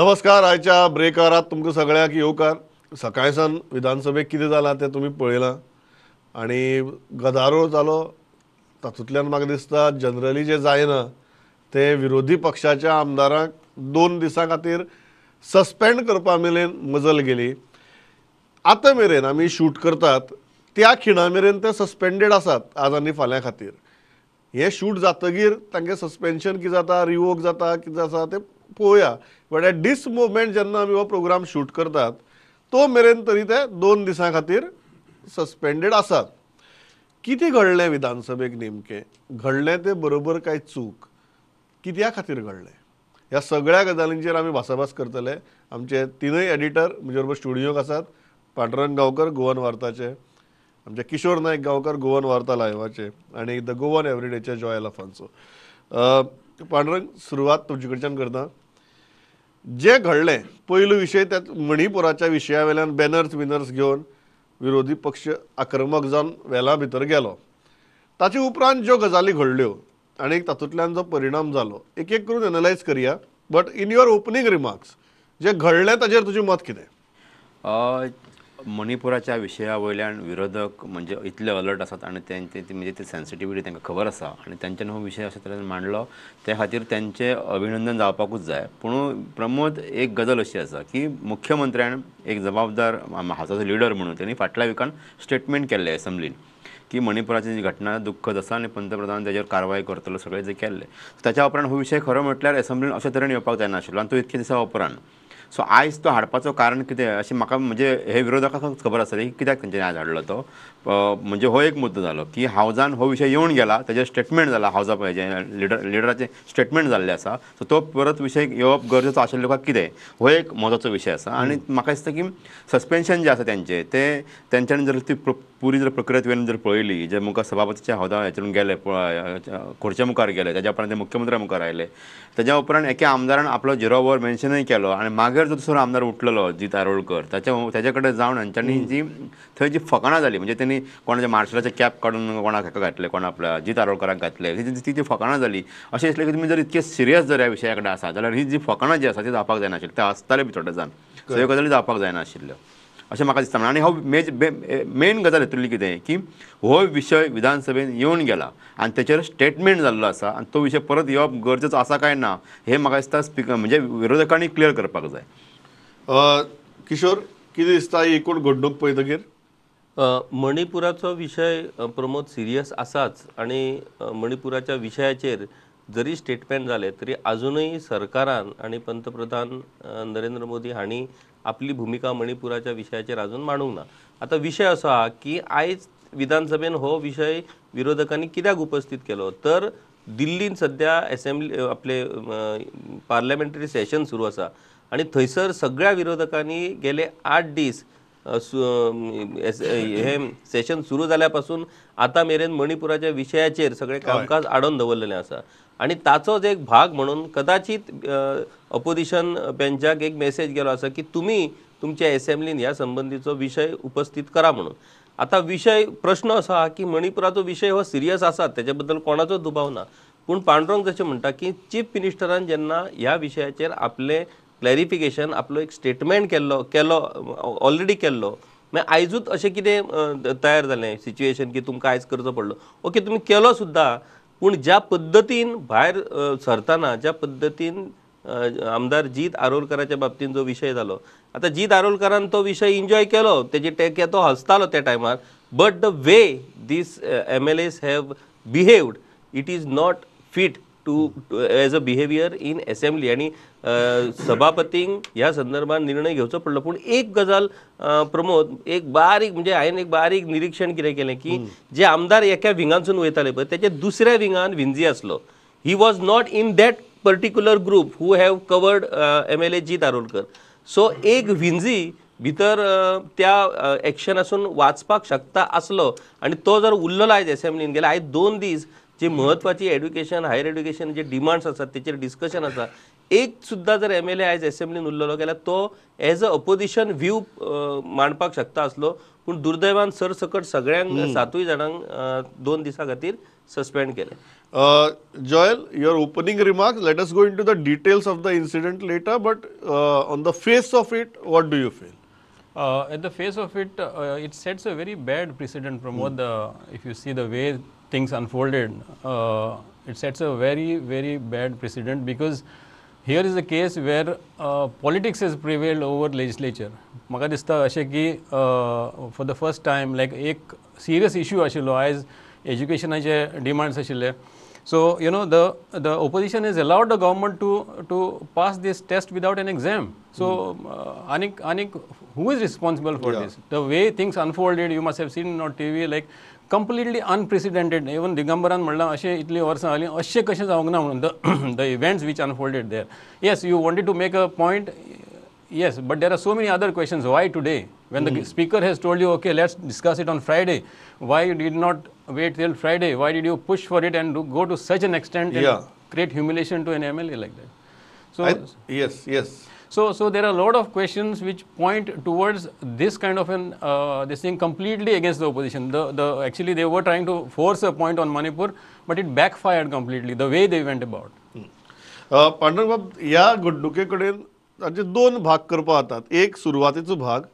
नमस्कार. आयच्या ब्रेकारात तुमकां सगळ्यांक येवकार. सकाळी सावन विधानसभेक कितें जालां तें तुमी पळयलां आनी गदारोळ जालो. तातूंतल्यान म्हाका दिसता जनरली जें जायना तें विरोधी पक्षाच्या आमदारांक 2 दिसां खातीर सस्पेंड करपा मेरेन मजल गेली. आतां मेरेन आमी शूट करतात त्या खिणा मेरेन ते सस्पेंडेड आसात आज आनी फाल्यां खातीर. हें शूट जातगीर तांगें सस्पेन्शन कितें जाता, रिवोक जाता, कितें आसा तें पळोवया. बट एट these moment जेन्ना आमी हो प्रोग्राम शूट करतात तो मेरेन तरी ते 2 दिसां खातीर सस्पेंडेड आसात. कितें घडलें विधानसभेक नेमकें, घडलें तें बरोबर काय चूक, कित्या खातीर घडलें, ह्या सगळ्या गजालींचेर आमी भासाभास करतले. आमचे 3 एडिटर म्हजे बरोबर स्टुडियोक आसात. पांडुरंग गांवकर गोवन वार्ताचे, आमचे किशोर नायक गांवकर गोवन वार्ता लायवाचे आनी the Goan एवरीडेचे जॉयल अफान्सो. पांडुरंग, सुरवात तुजे कडच्यान करता. जें घडलें पयलो विशय त्या मणिपुराच्या विशया वयल्यान बॅनर्स बिनर्स घेवन विरोधी पक्ष आक्रमक जावन वेला भितर गेलो. ताचे उपरांत ज्यो गजाली घडल्यो आनी तातूंतल्यान जो परिणाम जालो एक एक करून एनलायज करया. But in your opening remarks जें घडलें ताजेर तुजें मत कितें? मणिपुराच्या विशया वयल्यान विरोधक म्हणजे इतले अलर्ट आसात आनी तेंचे म्हणजे ती सेन्सिटिविटी तांकां खबर आसा आनी तेंच्यानी हो विशय अशे तरेन मांडलो त्या खातीर तेंचें अभिनंदन जावपाकूच जाय. पूण प्रमोद, एक गजाल अशी आसा की मुख्यमंत्र्यान एक जबाबदार हावसाचो लिडर म्हणून तेणी फाटल्या विकान स्टेटमेंट केल्लें एसेंब्लीन की मणिपुराची जी घटना दुख्खद आसा आनी पंतप्रधान तेजेर कारवाय करतलो सगळें जें केल्लें. ताच्या उपरांत हो विशय खरो म्हटल्यार एसेंब्लीन अशे तरेन येवपाक जायनाशिल्लो आनी तो इतके दिसा उपरांत. सो आयज तो हाडपाचो कारण कितें अशें म्हाका म्हणजे हे विरोधकांक खबर आसतलें की कित्याक तेंच्यांनी आयज हाडलो तो. म्हणजे हो एक मुद्दो जालो की हावजान हो विशय येवन गेला, ताजेर स्टेटमेंट जाला, हावजा हेजें लिडराचें स्टेटमेंट जाल्लें आसा. सो तो परत विशय येवप गरजेचो आशिल्लो काय कितें हो एक म्हत्वाचो विशय आसा. आनी म्हाका दिसता की सस्पेन्शन जें आसा तेंचें तें तेंच्यांनी जर ती पुरी जर प्रक्रिया तुवें जर पळयली, जे मुखार सभापतीच्या हौदा हेतून गेले, खुर्चे मुखार गेले, ताज्या उपरांत ते मुख्यमंत्र्या मुखार आयले, ताज्या उपरांत एका आमदारान आपलो झिरो वर मेन्शनूय केलो आनी मागीर जो दुसरो आमदार उठलेलो जीत आरोलकर ताच्या कडेन जावन हांच्यांनी जी थंय जी फकाणां जाली, म्हणजे तेणी कोणाच्या मार्शलाचें कॅप काडून कोणाक हाका घातलें, कोण आपल्या जीत आरोलकराक घातलें, ती जी फकाणां जाली अशें दिसलें की तुमी जर इतके सिरियस जर ह्या विशया कडेन आसा जाल्यार ही जी फकाणां जी आसा ती जावपाक जायनाशिल्ली, ते आसताले बी थोडे जाण, सो ह्यो गजाली जावपाक जायनाशिल्ल्यो अशें म्हाका दिसता. आनी हो मेन गजाल हितूंतली कितें की हो विशय विधानसभेन येवन गेला आनी तेचेर स्टेटमेंट जाल्लो आसा आनी तो विशय परत येवप गरजेचो आसा काय ना हें म्हाका दिसता स्पिकर म्हणजे विरोधकांनी क्लियर करपाक जाय. किशोर, कितें दिसता ही एकूण घडणूक पळयतकीर? मणिपुराचो विशय प्रमोद सिरियस आसाच आनी मणिपुराच्या विशयाचेर जरी स्टेटमेंट जालें तरी आजुनूय सरकारान आनी पंतप्रधान नरेंद्र मोदी हांणी आपली भुमिका मणिपुराच्या विशयाचेर अजून मांडूंक ना. आतां विशय असो आहा की आयज विधानसभेन हो विशय विरोधकांनी कित्याक उपस्थित केलो तर दिल्लीन सद्या एसेंब्ली आपले पार्लमेंटरी सेशन सुरू आसा आनी थंयसर सगळ्या विरोधकांनी गेले 8 दीस हे सेशन सुरू जाल्या पासून आतां मेरेन मणिपुराच्या विशयाचेर सगळें कामकाज आडोवन दवरलेलें आसा आनी ताचोच एक भाग म्हणून कदाचित अपोजिशन बेंचाक एक मेसेज गेलो आसा की तुमी तुमच्या एसेंब्लीन ह्या संबंदीचो विशय उपस्थित करा म्हणून. आतां विशय प्रश्न असो आहा की मणिपुराचो विशय हो सिरियस आसा, तेजे बद्दल कोणाचो दुबाव ना, पूण पांडुरंग जशें म्हणटा की चीफ मिनिस्टरान जेन्ना ह्या विशयाचेर आपलें क्लॅरिफिकेशन आपलो एक स्टेटमेंट केल्लो केलो ऑलरेडी केल्लो, मागीर आयजूच अशें कितें तयार जालें सिच्युएशन की तुमकां आयज करचो पडलो. ओके, तुमी केलो सुद्दां, पूण ज्या पद्दतीन भायर सरतना ज्या पद्दतीन आमदार जीत आरोलकराच्या बाबतीन जो विशय जालो, आतां जीत आरोलकरान तो विशय एन्जॉय केलो, तेजी टेक तो हसतालो त्या टायमार, but the way these MLAs have behaved it is not fit to as a behaviour in assembly. आनी सभापतींक ह्या संदर्भात निर्णय घेवचो पडलो. पूण एक गजाल प्रमोद, एक बारीक म्हणजे हांवें एक बारीक निरिक्षण कितें केलें की जे आमदार एका विंगांसून वयताले पळय तेच्या दुसऱ्या विंगान विंजी आसलो. He was not in that particular group who have covered MLA Jeet Arolkar. So एक विंजी भितर त्या एक्शनासून वाचपाक शकता आसलो आनी तो जर उरलेलो आयज एसेंब्लीन गेल्यार आयज 2 दीस जी म्हत्वाची एड्युकेशन हायर एड्युकेशन जे डिमांड्स आसात तेचेर डिस्कशन आसा, एक सुद्दां जर एमएलए आयज एसेंब्लीन उरलेलो जाल्यार तो एज अ अपोजिशन व्यू मांडपाक शकता आसलो, पूण दुर्दैवान सरसकट सगळ्यांक 7 जाणांक 2 दिसां खातीर सस्पेंड केलें. Joel, your opening remarks, let us go into the details of the incident later, but on the face of it, what do you feel? At the face of it, it sets a very bad precedent, Pramod. If you see the way things unfolded, it sets a very, very bad precedent, because here is a case where politics has prevailed over legislature. म्हाका दिसता अशें की for the first time, like एक serious issue आशिल्लो आयज एज्युकेशनाचे demands आशिल्ले. So you know the opposition has allowed the government to pass this test without an exam. So anik who is responsible for this? The way things unfolded, you must have seen on TV, like completely unprecedented. Even Digambaran म्हणलां अशें इतलीं वर्सां जालीं अशें कशें जावंक ना म्हणून the events which unfolded there. Yes, you wanted to make a point, yes, but there are so many other questions. Why today? When the speaker has told you, okay, let's discuss it on Friday, why you did not wait till Friday? Why did you push for it and go to such an extent and create humiliation to an MLA like that? So yes, yes. So there are a lot of questions which point towards this kind of an this thing completely against the opposition. The actually they were trying to force a point on Manipur, but it backfired completely the way they went about. Pandurang बाब, ह्या घडणुके कडेन ताचे 2 भाग करपा जातात. एक सुरवातेचो भाग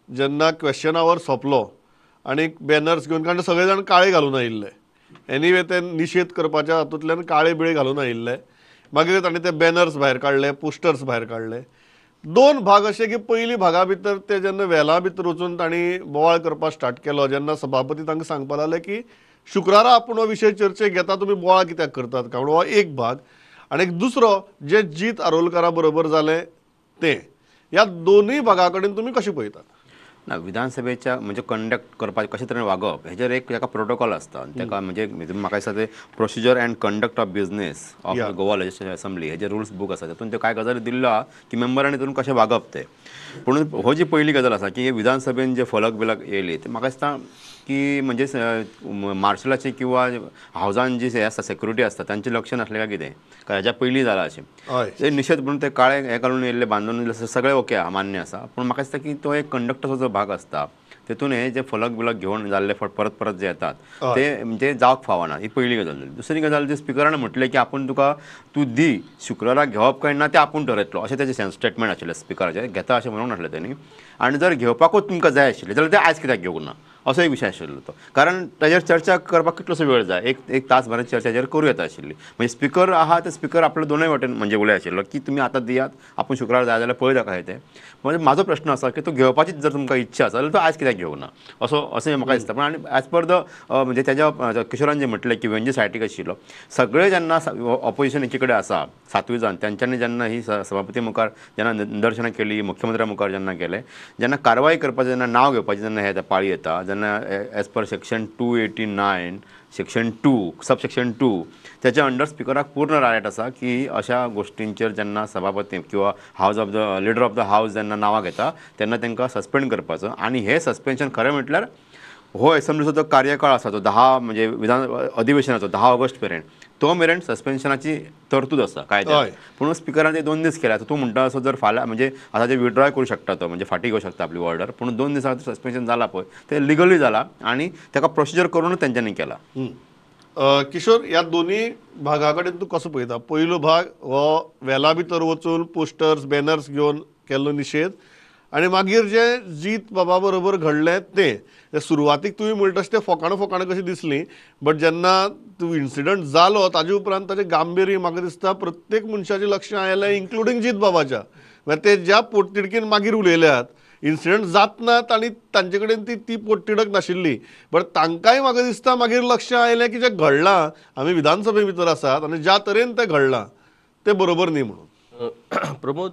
जेन्ना क्वेश्चन our सोंपलो आनी बॅनर्स घेवन, कारण सगळे जाण काळे घालून आयिल्ले, एनिवे ते निशेध करपाच्या हातूंतल्यान काळे बिळे घालून आयिल्ले, मागीर ताणें ते बॅनर्स भायर काडले, पोस्टर्स भायर काडले. 2 भाग अशे की पयली भागा भितर ते जेन्ना वेला भितर वचून तांणी बोवाळ करपाक स्टार्ट केलो, जेन्ना सभापती तांकां सांगपाक लागले की शुक्रारा आपूण हो विशय चर्चेक घेता, तुमी बोवाळ कित्याक करतात काय म्हणून, हो एक भाग. आनी एक दुसरो जे जीत आरोलकारा बरोबर जालें तें, ह्या दोनूय भागा कडेन तुमी कशें पळयतात? ना, विधानसभेच्या म्हणजे कंडक्ट करपाचें कशें तरेन वागप हेजेर एक ताका प्रोटोकॉल आसता. ताका म्हणजे म्हाका दिसता ते procedure and conduct of business of Goa legislative assembly हेजे रुल्स बूक आसा, तातूंत त्यो कांय गजाली दिल्ल्यो आहा की मेंबरांनी तितून कशें वागप तें. पूण हो जी पयली गजाल आसा की विधानसभेन जे फलक बिलक येयली ते म्हाका दिसता की म्हणजे मार्शलाचे किंवा हावजान जी हे आसता सेक्युरिटी आसता तांचें लक्ष नासलें काय कितें, काय हेज्या पयलीं जालां अशें ते निशेध म्हणून ते काळे हें घालून येयल्ले बांदून येयल्ले सगळें ओके आहा, मान्य आसा. पूण म्हाका दिसता की तो एक कंडक्टराचो जो भाग आसता तेतून हे जे फलक बिलक घेवन जाल्ले परत परत जे येतात ते म्हणजे जावंक फावना, ही पयली गजाल जाली. दुसरी गजाल जी स्पिकरान म्हटलें की आपूण तुका तूं दी शुक्राराक घेवप काय ना तें आपूण ठरयतलो अशें तेजें स्टेटमेंट आशिल्लें स्पिकराचें, घेता अशें म्हणूंक नासलें तेणी. आनी जर घेवपाकूच तुमकां जाय आशिल्लें जाल्यार तें आयज कित्याक घेवंक ना असो एक विशय आशिल्लो तो, कारण ताजेर चर्चा करपाक कितलोसो वेळ जाय, एक तास भराची चर्चा हेजेर करूं येता आशिल्ली. म्हणजे स्पिकर आहा ते स्पिकर आपलो दोनूय वाटेन म्हणजे उलय आशिल्लो की तुमी आतां दियात, आपूण शुक्रार जाय जाल्यार पळयता कशें तें. म्हणजे म्हाजो प्रश्न आसा की तो घेवपाचीच जर तुमकां इच्छा आसा जाल्यार तो आयज कित्याक घेवंक ना असो अशें म्हाका दिसता. पण आनी एज पर the म्हणजे तेज्या किशोरान जें म्हटलें की वेंजी सायटीक आशिल्लो सगळे जेन्ना ऑपोजिशन एकी कडेन आसा 7 जाण तेंच्यांनी जेन्ना ही सभापती मुखार जेन्ना निदर्शनां केली, मुख्यमंत्र्या मुखार जेन्ना गेले, जेन्ना कारवाय करपाचें जेन्ना नांव घेवपाचें जेन्ना हें पाळी येता जेन्ना as per section 289 section 2 sub section 2 त्याच्या अंडर स्पिकराक पूर्ण रायट आसा की अशा गोष्टींचेर जेन्ना सभापती किंवा house of the leader of the house जेन्ना नांवां घेता तेन्ना तांकां सस्पेंड करपाचो. आनी हें सस्पेन्शन खरें म्हटल्यार हो एसेंब्लीचो जो कार्यकाळ आसा तो 10 म्हणजे विधान अधिवेशनाचो 10 ऑगस्ट मेरेन तो मेरेन सस्पेन्शनाची तरतूद आसा कायद्यान. पूण स्पिकरान ते 2 दीस केल्या. तूं म्हणटा असो जर फाल्यां म्हणजे आतां ते विड्रॉय करूं शकता तो म्हणजे फाटीं घेवं शकता आपली ऑर्डर, पूण 2 दिसां खातीर सस्पेन्शन जालां पळय तें लिगली जालां आनी ताका प्रोसिजर करूनच तेंच्यांनी केला. किशोर, ह्या दोनूय भागा कडेन तूं कसो पळयता? पयलो भाग हो वेला भितर वचून पोस्टर्स बॅनर्स घेवन केल्लो निशेध आनी मागीर जे जीत बाबा बरोबर घडलें तें सुरवातीक तुवें म्हणटा तशें तें फोकाणां फोकाणां कशीं दिसलीं, बट जेन्ना तूं इन्सिडंट जालो ताजे उपरांत ताजें गांभीर्य म्हाका दिसता प्रत्येक मनशाचें लक्ष आयलें, इन्क्लुडींग जीत बाबाच्या. म्हळ्यार ते ज्या पोटतिडकीन मागीर उलयल्यात इन्सिडंट जातना तांणी तांचे कडेन ती ती पोटतिडक नाशिल्ली, बट तांकांय म्हाका दिसता मागीर लक्ष आयलें की जें घडलां आमी विधानसभे भितर आसात आनी ज्या तरेन तें घडलां तें बरोबर न्ही म्हणून. प्रमोद,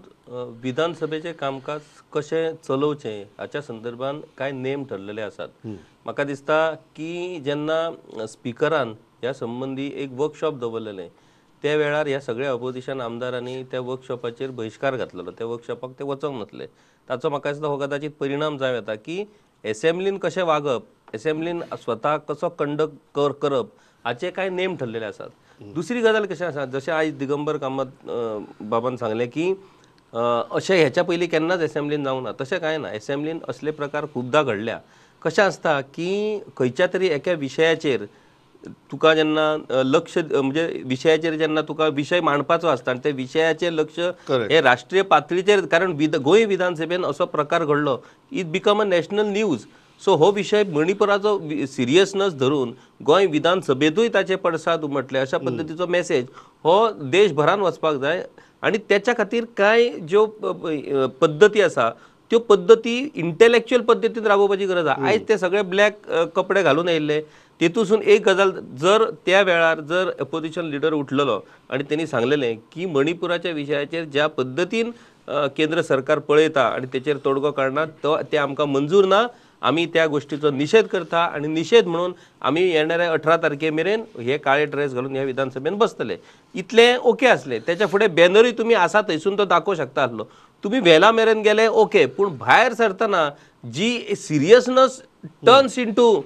विधानसभेचें कामकाज कशें चलोवचें हाच्या संदर्भान कांय नेम ठरलेले आसात. म्हाका दिसता की जेन्ना स्पिकरान ह्या संबंदी एक वर्कशॉप दवरलेलें त्या वेळार ह्या सगळ्या अपोजिशन आमदारांनी त्या वर्कशॉपाचेर बहिश्कार घातलेलो, त्या वर्कशॉपाक ते वचोंक नासले. ताचो म्हाका दिसता हो कदाचित परिणाम जावं येता की एसेंब्लीन कशें वागप, एसेंब्लीन स्वता कसो कंडक्ट करप हाचे कांय नेम ठरलेले आसात. दुसरी गजाल कशें आसा, जशें आयज दिगंबर कामत बाबान सांगलें की अशें हेच्या पयलीं केन्नाच एसेंब्लीन जावंक ना, तशें कांय ना. एसेंब्लीन असले प्रकार खुबदां घडल्या. कशें आसता की खंयच्या तरी एका विशयाचेर तुका जेन्ना लक्ष म्हणजे विशयाचेर जेन्ना तुका विशय मांडपाचो आसता आनी त्या विशयाचेर लक्ष हे राष्ट्रीय पातळीचेर, कारण गोंय विधानसभेन असो प्रकार घडलो, it become a national news. So हो विशय मणिपुराचो सिरियसनस धरून गोंय विधानसभेंतूय ताचे पडसाद उमटले अशा पद्दतीचो मेसेज हो देशभरान वचपाक जाय. आनी त्याच्या खातीर कांय ज्यो पद्दती आसा त्यो पद्दती इंटेलेक्च्युअल पद्दतीन राबोवपाची गरज आसा. आयज ते सगळे ब्लॅक कपडे घालून आयिल्ले, तेतूसून एक गजाल जर त्या वेळार जर अपोजिशन लिडर उठलेलो आनी तेणी सांगलेलें की मणिपुराच्या विशयाचेर ज्या पद्दतीन केंद्र सरकार पळयता आनी तेचेर तोडगो काडना तो ते आमकां मंजूर ना, आमी त्या गोष्टीचो निशेध करता आनी निशेध म्हणून आमी येणाऱ्या 18 तारखे मेरेन हे काळे ड्रेस घालून ह्या विधानसभेन बसतले, इतलें ओके आसलें. त्याच्या फुडें बॅनरूय तुमी आसा थंयसून तो दाखोवंक शकता आसलो, तुमी वेला मेरेन गेले ओके, पूण भायर सरतना जी सिरियसनस टर्न्स इंटू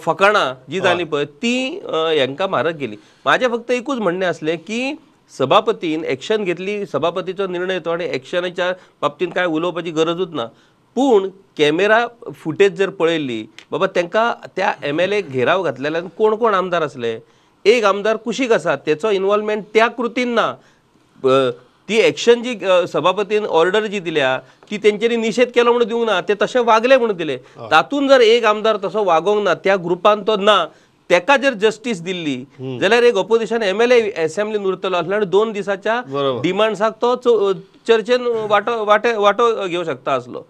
फकाणां जी जाली पळय ती हेंकां म्हारग गेली. म्हाजें फक्त एकूच म्हणणें आसलें की सभापतीन एक्शन घेतली, सभापतीचो निर्णय तो आनी एक्शनाच्या बाबतींत कांय उलोवपाची गरजूच ना. पूण कॅमेरा फुटेज जर पळयल्ली बाबा तांकां त्या MLA घेराव घातलेल्यान कोण कोण आमदार आसले, एक आमदार कुशीक आसा तेचो इनवॉल्वमेंट त्या कृतीन ना. ती एक्शन जी सभापतीन ऑर्डर जी दिल्या ती तेंच्यांनी निशेध केलो म्हणून दिवंक ना, ते तशें वागले म्हणून दिले. तातूंत जर एक आमदार तसो वागोवंक ना, त्या ग्रुपान तो ना, तेका जर जस्टीस दिल्ली जाल्यार एक ऑपोजिशन MLA असेंब्लीन उरतलो आसलो आनी 2 दिसाच्या डिमांड्साक तो चर्चेन वांटो वांटो घेवंक शकता आसलो.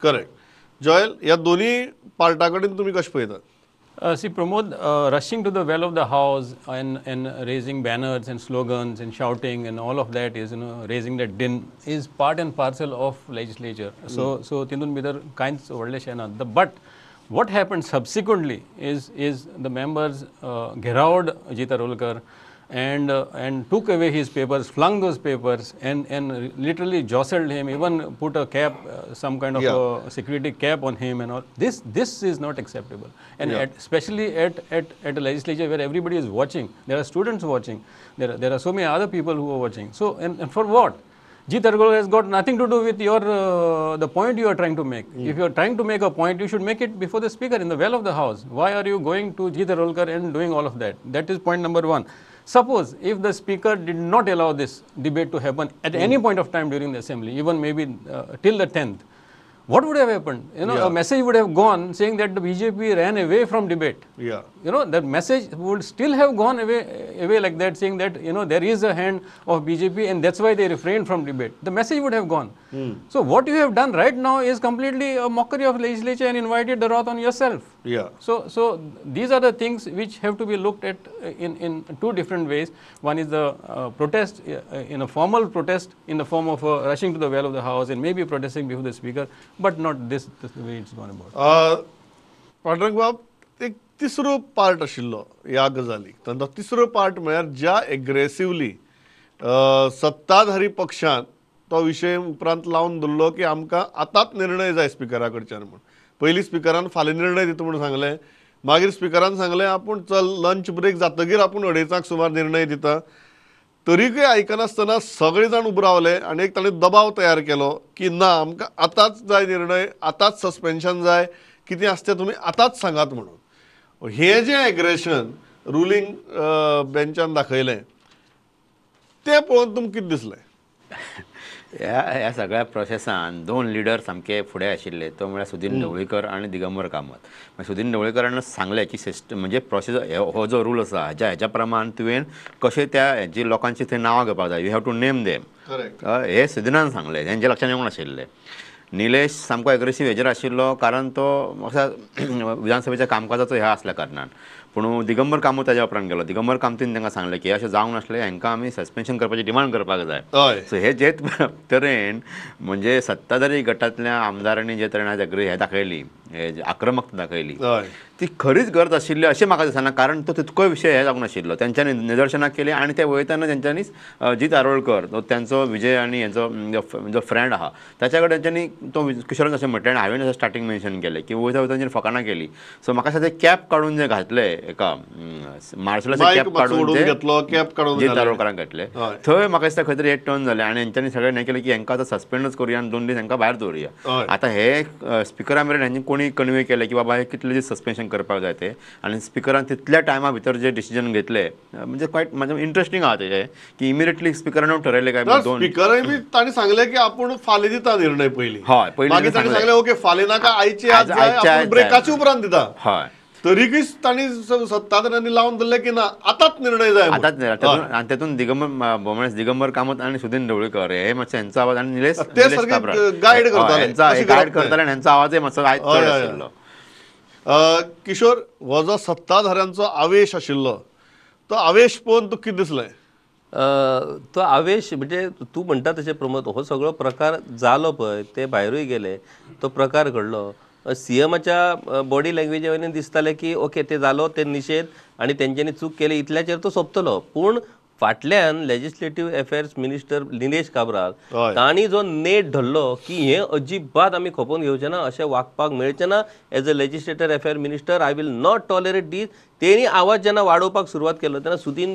करेक्ट. जॉयल, ह्या दोन्ही पार्टा कडेन तुमी कशें पळयतात? See, Pramod, rushing to the well of the house and raising banners and slogans and shouting and all of that is, you know, raising that din is part and parcel of legislature. So tindun bidar कांयच व्हडलेशें ना. But what happened subsequently is the members gheraoed Ajit Arolkar and took away his papers, flung those papers, and literally jostled him, even put a cap, some kind of a security cap on him and all. This is not acceptable. And especially at a legislature where everybody is watching, there are students watching, there are so many other people who are watching. So, and for what? Jeet Arolkar has got nothing to do with your the point you are trying to make. If you are trying to make a point, you should make it before the speaker in the well of the house. Why are you going to Jeet Arolkar and doing all of that? That is point number 1. Suppose if the speaker did not allow this debate to happen at any point of time during the assembly, even maybe till the 10th, what would have happened? You know, a message would have gone saying that the BJP ran away from debate. Yeah. You know, that message would still have gone away like that, saying that, you know, there is a hand of BJP and that's why they refrained from debate. The message would have gone. So what you have done right now is completely a mockery of legislature and invited the wrath on yourself. Yeah. So these are the things which have to be looked at in two different ways. One is the protest, in a formal protest in the form of rushing to the well of the house and maybe protesting before the speaker, but not this way it's gone about. Pandurang बाब, एक तिसरो part आशिल्लो ह्या गजालीक. तांचो तिसरो part म्हळ्यार ज्या एग्रेसिवली सत्ताधारी पक्षान तो विशय उपरांत लावन दवरलो की आमकां आतांच निर्णय जाय स्पिकरा कडच्यान म्हूण. पयलीं स्पिकरान फाल्यां निर्णय दिता म्हूण सांगलें, मागीर स्पिकरान सांगलें आपूण चल लंच ब्रेक जातकीर आपूण 2:30 सुमार निर्णय दिता. तरीकय आयकनासतना सगळे जाण उबे रावले आनी एक ताणें दबाव तयार केलो की ना, आमकां आतांच जाय निर्णय, आतांच सस्पेन्शन जाय, कितें आसता तें तुमी आतांच सांगात म्हणून. हें जें एग्रेशन रुलींग बेंचान दाखयलें तें पळोवन तुमकां कितें दिसलें? ह्या सगळ्या प्रोसेसान 2 लिडर सामके फुडें आशिल्ले, तो म्हळ्यार सुदीन ढवळीकर आनी दिगंबर कामत. सुदीन ढवळीकरान सांगलें की सिस्टम म्हणजे प्रोसेस हो जो रूल आसा ह्याच्या प्रमाण तुवें कशें त्या जी लोकांची थंय नांवां घेवपाक जाय, you have to name them. हें सुदिनान सांगलें, तेंच्या लक्षान येवंक नाशिल्लें. निलेश सामको एग्रेसीव हेजेर आशिल्लो कारण तो असा विधानसभेच्या कामकाजाचो ह्या आसल्या कारणान. पूण दिगंबर कामत ताज्या उपरांत गेलो. दिगंबर कामतीन तांकां सांगलें की अशें जावंक नासलें, हांकां आमी सस्पेन्शन करपाची डिमांड करपाक जाय. सो हे जे तरेन म्हणजे सत्ताधारी गटांतल्या आमदारांनी जे तरेन आज हे दाखयली हे आक्रमकता दाखयली ती खरीच गरज आशिल्ली अशें म्हाका दिसना, कारण तो तितकोय विशय हे जावंक नाशिल्लो. तेंच्यांनी निदर्शनां केली आनी ते वयतना तेंच्यांनीच जीत आरोलकर तो तेंचो विजय आनी हेंचो जो फ्रेंड आहा ताच्या कडेन तेंच्यांनी तो किशोरान अशें म्हटलें आनी हांवें अशें स्टार्टींग मेन्शन केलें की वयता वयता तेंच्यांनी फकाणां केली. सो म्हाका दिसता ते कॅप काडून जे घातले एका मार्शलाचें कॅप काडून जीत आरोलकरांक घातले थंय म्हाका दिसता खंय तरी हे टर्न जालें आनी हेंच्यांनी सगळें हें केलें की हेंकां आतां सस्पेंडच करुया आनी 2 दीस हेंकां भायर दवरुया. आतां हे स्पिकरा मेरेन हेंच्यांनी कोणी कन्वे केलें की बाबा हे कितले दीस सस्पेन्शन करपाक जाय ते, आनी स्पिकरान तितल्या टायमा भितर जे डिसिजन घेतले म्हणजे क्वायट म्हणजे इंट्रस्टिंग आहा तेजें की इमिडिएटली स्पिकरान ठरयलें काय दोन स्पिकरय बी तांणी सांगलें की आपूण फाल्यां दिता निर्णय पयलीं. हय, पयलीं तांणी सांगलें ओके फाल्यां नाका आयची आज जाय ब्रेकाचे उपरांत दिता. हय, तरीकय तांणी सत्ताधाऱ्यांनी लावन धरलें की ना आतांच निर्णय जाय, आतांच निर्णय. आनी तेतून दिगंबर दिगंबर कामत आनी सुदीन ढवळीकर हे मातशे हेंचो आवाज आनी निलेश ते सारके गायड करताले, गायड करताले आनी हेंचो आवाजय मातसो आयज चड आशिल्लो. किशोर, हो जो सत्ताधाऱ्यांचो आवेश आशिल्लो तो आवेश पळोवन तुका कितें दिसलें? तो आवेश म्हणजे तूं म्हणटा तशें प्रमोद, हो सगळो प्रकार जालो पळय ते भायरूय गेले, तो प्रकार घडलो. सीएमाच्या बॉडी लँग्वेजे वयल्यान दिसतालें की ओके ते जालो ते निशेध आनी तेंच्यांनी चूक केली इतल्याचेर तो सोंपतलो. पूण फाटल्यान legislative affairs minister Nilesh Cabral तांणी जो नेट धरलो की हें अजिबात आमी खपोवन घेवचें ना, अशें वागपाक मेळचें ना, as a legislator affair minister I will not tolerate these. तेणी आवाज जेन्ना वाडोवपाक सुरवात केलो तेन्ना सुदीन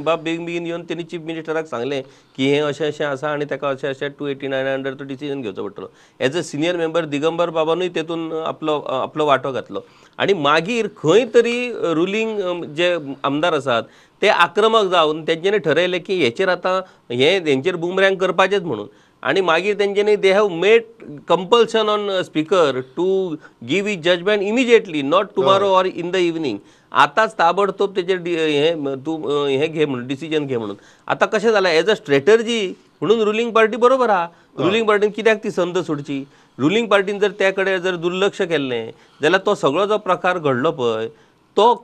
बाब बेगीन बेगीन येवन तेणी चीफ मिनिस्टराक सांगलें की हें अशें अशें आसा आनी ताका अशें अशें 289 अंडर तो डिसिजन घेवचो पडटलो. As a senior member Digambar बाबानूय तेतून आपलो आपलो वांटो घातलो आनी मागीर खंय तरी रुलींग जे आमदार आसात ते आक्रमक जावन तेंच्यांनी ठरयलें की हेचेर आतां हें हेंचेर बुमरँग करपाचेंच म्हणून. आनी मागीर तेंच्यांनी they have made compulsion on speaker to give his judgement immediately, not tomorrow or in the evening. आतांच ताबडतोब तेजेर हें तूं हें घे म्हणून डिसिजन घे म्हणून. आतां कशें जालां एज अ स्ट्रेटर्जी म्हणून रुलींग पार्टी बरोबर आहा. रुलींग पार्टीन कित्याक ती संद सोडची? रुलींग पार्टीन जर त्या कडेन जर दुर्लक्ष केल्लें जाल्यार तो सगळो जो प्रकार घडलो पळय तो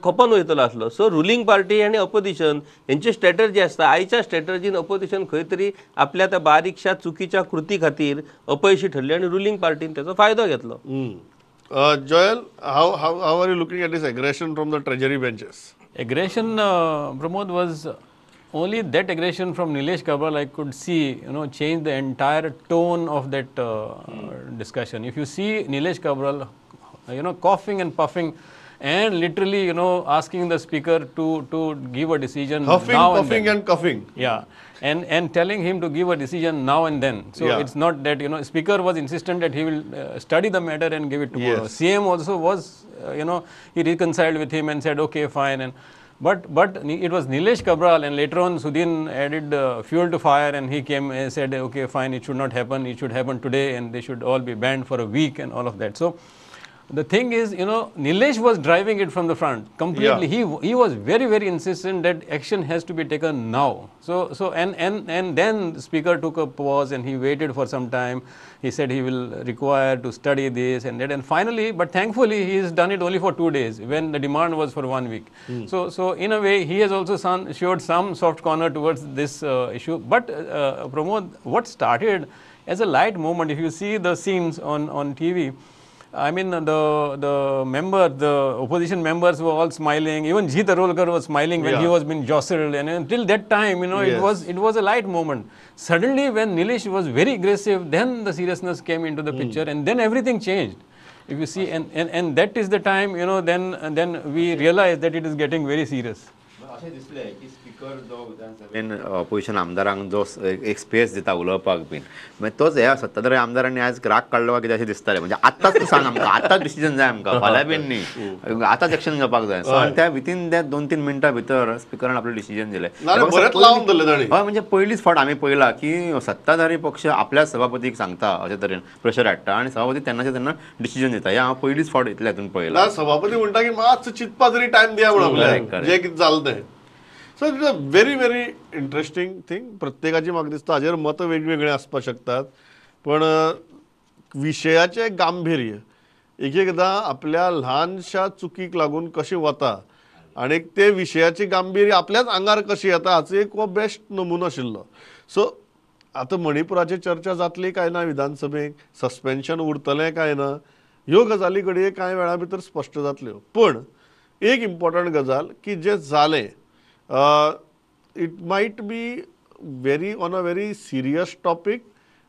खपोन वयतलो आसलो. सो रुलींग पार्टी आनी अपोजिशन हेंची स्ट्रेटर्जी आसता. आयच्या स्ट्रेटर्जीन अपोजिशन खंय तरी आपल्या त्या बारीकशा चुकीच्या कृती खातीर अपयशी ठरली आनी रुलींग पार्टीन तेचो फायदो घेतलो. Joel, how are you looking at this aggression from the treasury benches? Aggression, Pramod, was only that aggression from Nilesh Cabral I could see, you know, change the entire tone of that discussion. If you see Nilesh Cabral, you know, coughing and puffing and literally, you know, asking the speaker to give a decision. Huffing, now puffing and and coughing. Yeah. And telling him to give a decision now and then. So yeah, it's not that, you know, speaker was insistent that he will study the matter and give it tomorrow. Yes. CM also was, you know, he reconciled with him and said, okay, fine. And but it was Nilesh Cabral, and later on Sudin added fuel to fire, and he came and said, okay, fine, it should not happen, it should happen today, and they should all be banned for a week and all of that. So the thing is, you know, Nilesh was driving it from the front completely. Yeah. He was very, very insistent that action has to be taken now. So and then the speaker took a pause and he waited for some time. He said he will require to study this and that, and finally, but thankfully he has done it only for 2 days when the demand was for 1 week. So in a way he has also showed some soft corner towards this issue. But Pramod, what started as a light moment, if you see the scenes on TV, I mean, the opposition members were all smiling. Even Jeet Arolkar was smiling when he was being jostled, and until that time, you know, it was a light moment. Suddenly, when Nilesh was very aggressive, then the seriousness came into the picture, and then everything changed. If you see, and that is the time, you know, then we realize that it is getting very serious. अशें दिसलें की speaker जो विधानसभेन opposition आमदारांक जो एक space दिता उलोवपाक बीन, मागीर तोच ह्या सत्ताधारी आमदारांनी आयज राग काडलो काय कितें अशें दिसतालें. म्हणजे आत्ताच तूं सांग आमकां, आत्ताच डिसिजन जाय आमकां, फाल्यां बीन न्ही, आतांच एक्शन घेवपाक जाय. सो आनी त्या विथीन त्या 2-3 मिनटां भितर स्पिकरान आपलें डिसिजन दिलें. हय, म्हणजे पयलीच फावट आमी पळयलां की सत्ताधारी पक्ष आपल्या सभापतीक सांगता अशे तरेन प्रेशर हाडटा आनी सभापती तेन्नाचे तेन्ना डिसिजन दिता. हें हांव पयलीच फावट इतल्या हितून पळयलां. सभापती म्हणटा की मातसो चिंतपा तरी टायम दिया म्हणून आपल्याक जें कितें जालें तें. So it's a very very interesting thing. प्रत्येकाची म्हाका दिसता हाजेर मतां वेगवेगळीं आसपाक शकतात, पण विशयाचें गांभीर्य एक एकदां आपल्या ल्हानशा चुकीक लागून कशें वता आनी ते विशयाचें गांभीर्य आपल्याच आंगार कशें येता हाचो एक हो बेस्ट नमुनो आशिल्लो. सो आतां मणिपुराचेर चर्चा जातली काय ना विधानसभेक, सस्पेन्शन उरतलें काय ना, ह्यो गजाली घडये कांय वेळा भितर स्पश्ट जातल्यो. पूण एक इम्पॉर्टंट गजाल की जें जालें it might be very on a very serious topic,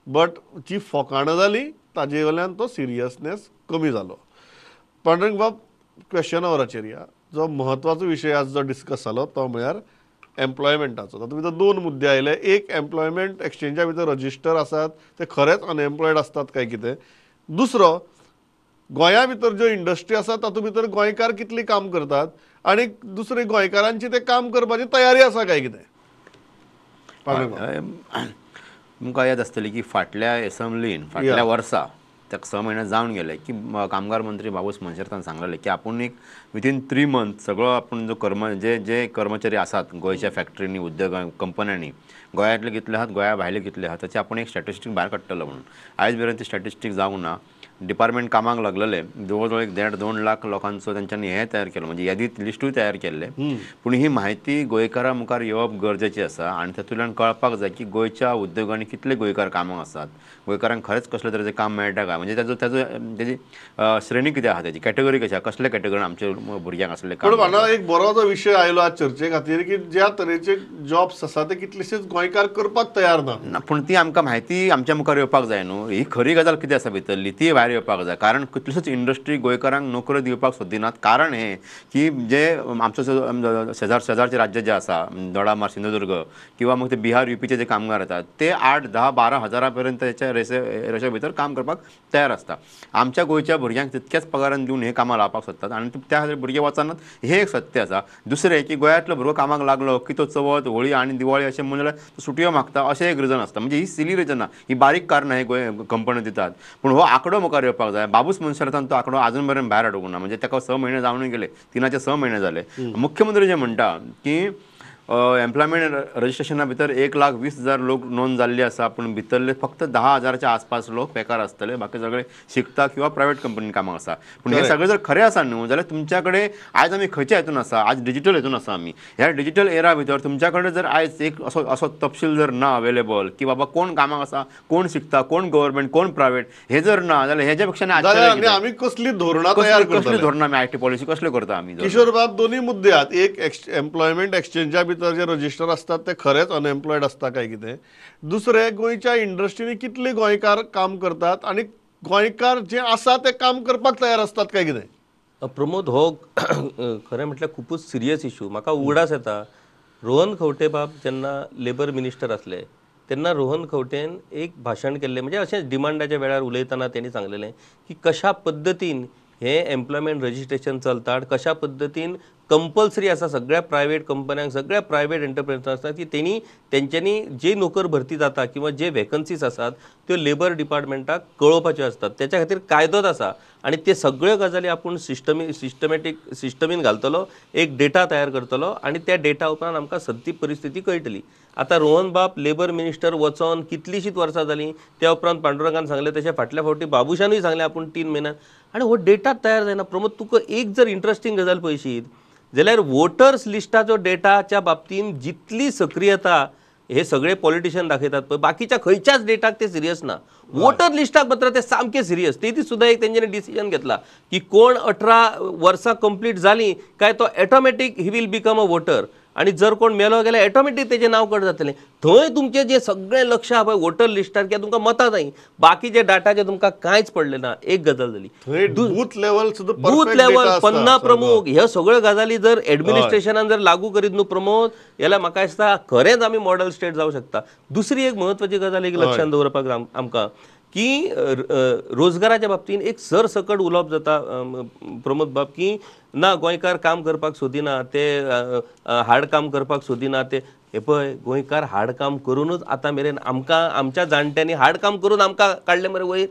but जी फोकाणां जाली ताजे वयल्यान तो सिरियसनेस कमी जालो. पांडुरंग बाब, क्वेश्चन आवराचेर या. जो म्हत्वाचो विशय आज जो डिस्कस जालो तो म्हळ्यार एम्प्लॉयमेंटाचो. तातूंत भितर दोन मुद्दे आयले. एक, एम्प्लॉयमेंट एक्सचेंजा भितर रजिस्टर आसात ते खरेंच अनएम्प्लॉयड आसतात काय कितें. दुसरो, गोंया भितर ज्यो इंडस्ट्री आसा तातूंत भितर गोंयकार कितली काम करतात आनी दुसरे गोंयकारांची ते काम करपाची तयारी आसा काय कितें. तुमकां याद आसतली की फाटल्या एसेंब्लीन फाटल्या वर्सा ताका 6 म्हयने जावन गेले की कामगार मंत्री बाबूस मोन्सेरातान सांगलेले की आपूण एक विथीन 3 मंथ सगळो आपूण जो जे जे कर्मचारी आसात गोंयच्या फॅक्टरींनी, उद्देगां, कंपन्यांनी, गोंयांतले कितले आहात, गोंया भायले कितले आहात, ताचे आपूण एक स्टॅटिस्टीक भायर काडटलो म्हणून. आयज मेरेन ती स्टॅटिस्टीक जावंक ना. डिपार्टमेंट कामाक लागलेले जवळ जवळ एक 1.5-2 लाख लोकांचो तेंच्यांनी हें तयार केलो, म्हणजे यादीत लिस्टूय तयार केल्ले. पूण ही म्हायती गोंयकारां मुखार येवप गरजेची आसा आनी तातूंतल्यान कळपाक जाय की गोंयच्या उद्योगांनी कितले गोंयकार कामाक आसात, गोंयकारांक खरेंच कसले तरेचें काम मेळटा काय, म्हणजे ताजो ताजो तेजी श्रेणी कितें आसा, तेजी कॅटेगरी कशी आसा, कसल्या कॅटेगरीन आमच्या भुरग्यांक आसले काम. पण एक बरो जो विशय आयलो आज चर्चे खातीर की ज्या तरेचे जॉब्स आसा ते कितलेशेच गोंयकार करपाक तयार ना. पूण ती आमकां म्हायती आमच्या मुखार येवपाक जाय न्हू. ही खरी गजाल कितें आसा भितरली ती भायर येवपाक जाय. कारण कितल्योश्योच इंडस्ट्री गोंयकारांक नोकऱ्यो दिवपाक सोदिनात. कारण हें की जे आमचो शेजारचे राज्य जे आसा, दोडामार, सिंधुदुर्ग किंवा मग ते बिहार, युपीचे जे कामगार येतात ते 8, 10, 12 हजारा पर्यंत त्याच्या रेशा भितर काम करपाक तयार आसता. आमच्या गोंयच्या भुरग्यांक तितक्याच पगारान दिवन हे कामां लावपाक सोदतात आनी त्या खातीर भुरगे वचनात, हें एक सत्य आसा. दुसरें की गोंयांतलो भुरगो कामाक लागलो की तो चवथ, होळी आनी दिवाळी अशें म्हणून जाल्यार सुटयो मागता, अशें एक रिजन आसता. म्हणजे ही सिली रिजन, ही बारीक कारणां हे गोंय कंपनी दितात. पूण हो आंकडो मुखार येवपाक जाय. बाबूस मोन्सेरातान तो आंकडो आजून मेरेन भायर हाडूंक ना. म्हणजे ताका 6 म्हयने जावन गेले, 3 6 म्हयने जाले. मुख्यमंत्री जे म्हणटा की एम्प्लॉयमेंट रजिस्ट्रेशना भितर 1,20,000 लोक नोंद जाल्ले आसा, पूण भितरले फक्त 10,000च्या आसपास लोक बेकार आसतले, बाकी सगळे शिकता किंवा प्रायवेट कंपनीन कामाक आसा. पूण हे सगळें जर खरें आसा न्हू जाल्यार तुमच्या कडेन आयज आमी खंयच्या हितून आसा, आज डिजिटल हितून आसा आमी. ह्या डिजिटल एरा भितर तुमच्या कडेन जर आयज एक असो असो तपशील जर ना अवेलेबल की बाबा कोण कामाक आसा, कोण शिकता, कोण गव्हर्मेंट, कोण प्रायवेट, हे जर ना जाल्यार हेज्या पेक्षा आमी कसली धोरणां तयार करतले, कसली धोरणां आमी IT policy कसल्यो करता आमी. किशोर बाब, दोनूय मुद्दे आहात. एक, एम्प्लॉयमेंट एक्सचेंजा भितर जे रजिस्टर असतात ते खरेंच अनएम्प्लॉयड असता काय कितें. दुसरें, गोंयच्या इंडस्ट्रीनी कितले गोंयकार काम करतात आनी गोंयकार जे आसा ते काम करपाक तयार असतात काय कितें. प्रमोद, हो खरें म्हटल्यार खुबूच सिरियस इशू. म्हाका उगडास येता रोहन खंवटे बाब जेन्ना लेबर मिनिस्टर आसले तेन्ना रोहन खंवटेन एक भाशण केल्लें, म्हणजे अशें डिमांडाच्या वेळार उलयतना तेणी सांगलेलें की कशा पद्दतीन हे एम्प्लॉयमेंट रजिस्ट्रेशन चलता, कशा पद्दतीन कंपल्सरी आसा सगळ्या प्रायवेट कंपन्यांक, सगळ्या प्रायवेट एंटरप्रेनर्सांक की तेणी तेंच्यांनी जे नोकर भरती जाता किंवा जे वेकन्सीज आसात त्यो लेबर डिपार्टमेंटाक कळोवपाच्यो आसतात. तेच्या खातीर कायदोच आसा आनी ते सगळ्यो गजाली आपूण सिस्टमीन घालतलो, एक डेटा तयार करतलो आनी त्या डेटा उपरांत आमकां सद्दी परिस्थिती कळटली. आतां रोहन बाब लेबर मिनिस्टर वचोन कितलींशींच वर्सां जालीं, त्या उपरांत पांडुरंगान सांगलें तशें फाटल्या फावटी बाबूशानूय सांगलें आपूण 3 म्हयन्यान, आनी हो डेटा तयार जायना. प्रमोद, तुका एक जर इंट्रस्टींग गजाल पळयशीत जाल्यार वोटर्स लिस्टाचो डेटाच्या बाबतीन जितली सक्रियता हे सगळे पॉलिटिशियन दाखयतात पळय, बाकीच्या खंयच्याच डेटाक ते सिरियस ना. वोटर लिस्टाक मात्र ते सामके सिरियस. ते सुद्दां एक तेंच्यांनी डिसिजन घेतला की कोण 18 वर्सां कंप्लीट जालीं काय तो automatic he will become a voter, आनी जर कोण मेलो गेल्यार ऑटोमॅटीक तेजें नांव कट जातलें. थंय तुमचें जें सगळें लक्ष आहा पळय वोटर लिस्टार कित्याक तुमकां मतां जाय, बाकीच्या डाटाचें तुमकां कांयच पडलें ना. एक गजाल जाली, बूथ लेवल सुद्दां, बूथ लेवल, पन्ना प्रमुख, ह्यो सगळ्यो गजाली जर एडमिनिस्ट्रेशनान जर लागू करीत न्हू प्रमोद, जाल्यार म्हाका दिसता खरेंच आमी मॉडल स्टेट जावं शकता. दुसरी एक म्हत्वाची गजाल एक लक्षांत दवरपाक आमकां की रोजगाराच्या बाबतीन एक सरसकट उलोवप जाता प्रमोद बाब की ना गोंयकार काम करपाक सोदिना, ते हार्ड काम करपाक सोदिना. ते हे पळय गोंयकार हार्ड काम करूनच आतां मेरेन आमकां आमच्या जाणट्यांनी हार्ड काम करून आमकां काडले मरे वयर.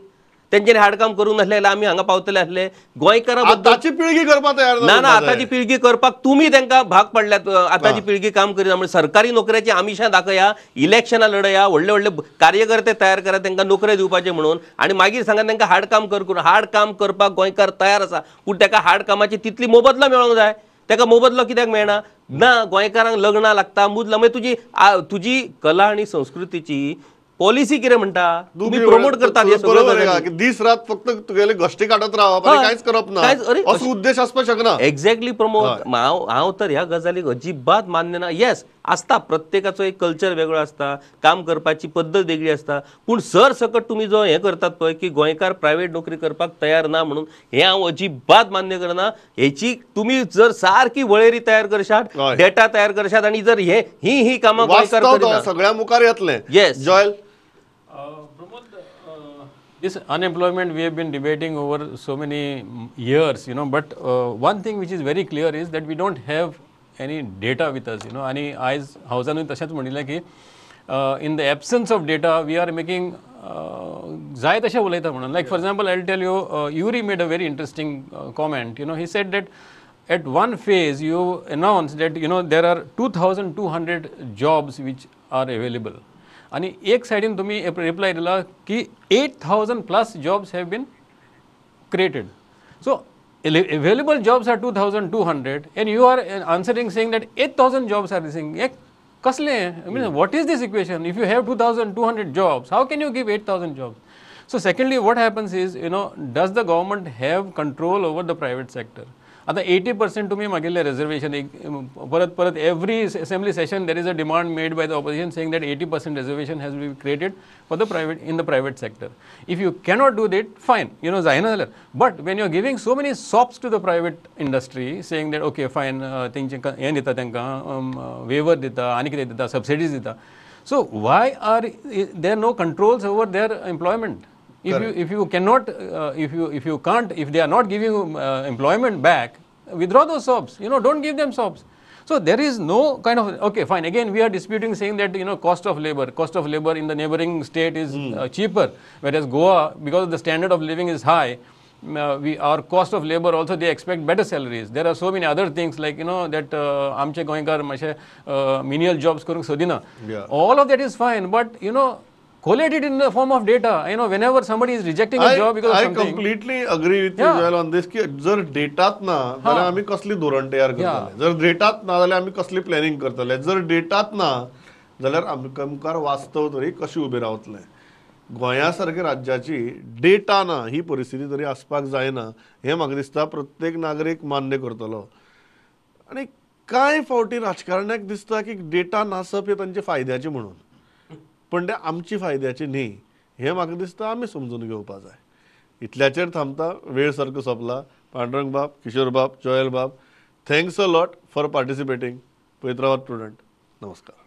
तेंच्यांनी हार्ड काम करूंक नासलें जाल्यार आमी हांगा पावतले आसले. गोंयकारां आतांची पिळगी करपाक तयार ना, ना आतांची पिळगी करपाक तुमी तांकां भाग पडल्यात. आतांची पिळगी काम करिना म्हणजे सरकारी नोकऱ्याची आमिशां दाखया, इलेक्शनां लढया, व्हडले व्हडले कार्यकर्ते तयार करा तांकां नोकऱ्यो दिवपाचे म्हणून, आनी मागीर सांगा तांकां हार्ड काम कर करून. हार्ड काम करपाक गोंयकार तयार आसा, पूण ताका हार्ड कामाची तितली मोबदलो मेळोंक जाय. ताका मोबदलो कित्याक मेळना? ना गोंयकारांक लग्नां लागता, मुदला. मागीर तुजी तुजी कला आनी संस्कृतीची पॉलिसी कितें म्हणटा तुमी प्रमोट करतात हे सगळें दीस रात फक्त तुगेले गश्टी काडत रावप आनी कांयच करप ना असो उद्देश आसपाक शकना. एक्झॅक्टली प्रमोद, हांव तर ह्या गजालीक अजिबात मान्य ना. येस आसता प्रत्येकाचो एक कल्चर वेगळो आसता, काम करपाची पद्दत वेगळी आसता, पूण सरसकट तुमी जो हें करतात पळय की गोंयकार प्रायवेट नोकरी करपाक तयार ना म्हणून, हें हांव अजिबात मान्य करना. हेची तुमी जर सारकी वळेरी तयार करशात, डेटा तयार करशात आनी जर हे ही ही कामां गोंयकार सगळ्या मुखार येतले. Yes Joel. Pramod, this unemployment we have been debating over so many years, you know, but one thing which is very clear is that we don't have any data with us, you know. आनी आयज हावजानूय तशेंच म्हणिल्लें की in the absence of data we are making जाय तशें उलयता म्हणून. Like for example I will tell you, Yuri made a very interesting comment, you know. He said that at one phase you announced that, you know, there are 2200 jobs which are available. आणि एक सायडीन तुम्ही reply दिला की 8000 plus jobs have been created. So available jobs are 2200 and you are answering saying that 8000 jobs are missing. कसले? I mean, what is this equation? If you have 2200 jobs, how can you give 8000 jobs? So secondly, what happens is, you know, does the government have control over the private sector? आतां 80% तुमी मागिल्लें reservation, एक परत परत every assembly session there is a demand made by the opposition saying that 80% reservation has been created for the private in the private sector. If you cannot do that, fine, you know, जायना जाल्यार, but when you are giving so many sops to the private industry saying that okay fine, तेंचें हें दिता तांकां, waiver दिता आनी कितें दिता, सबसिडीज दिता, so why are there no controls over their employment? If you cannot, if you can't, if they are not giving you employment back, withdraw those sops, you know, don't give them sops. So there is no kind of, okay fine, again we are disputing saying that, you know, cost of labor in the neighboring state is cheaper, whereas Goa, because the standard of living is high, our cost of labor also they expect better salaries. There are so many other things like, you know, that आमचे गोंयकार मातशे menial jobs करूंक सोदिना. All of that is fine, but you know, collate it in the form of data. You know, whenever somebody is rejecting a job because of something. I completely agree with you, Joel, on this की जर डेटात ना जाल्यार आमी कसली धोरण तयार करतले, जर डेटात ना जाल्यार आमी कसली प्लॅनिंग करतले, जर डेटात ना जाल्यार आमकां मुखार वास्तव तरी कशी उबें रावतलें. गोंया सारक्या राज्याची डेटा ना ही परिस्थिती तरी आसपाक जायना हें म्हाका दिसता प्रत्येक नागरीक मान्य करतलो. आनी कांय फावटी राजकारण्याक दिसता की डेटा नासप हें तांचे फायद्याचें म्हणून, पण ते आमची फायद्याची न्ही हें म्हाका दिसता आमी समजून घेवपा जाय. इतल्याचेर थांबता, वेळ सारको सोंपला. पांडुरंग बाब, किशोर बाब, जोयल बाब, thanks a lot for participating. पळयत रावात प्रुडंट. नमस्कार.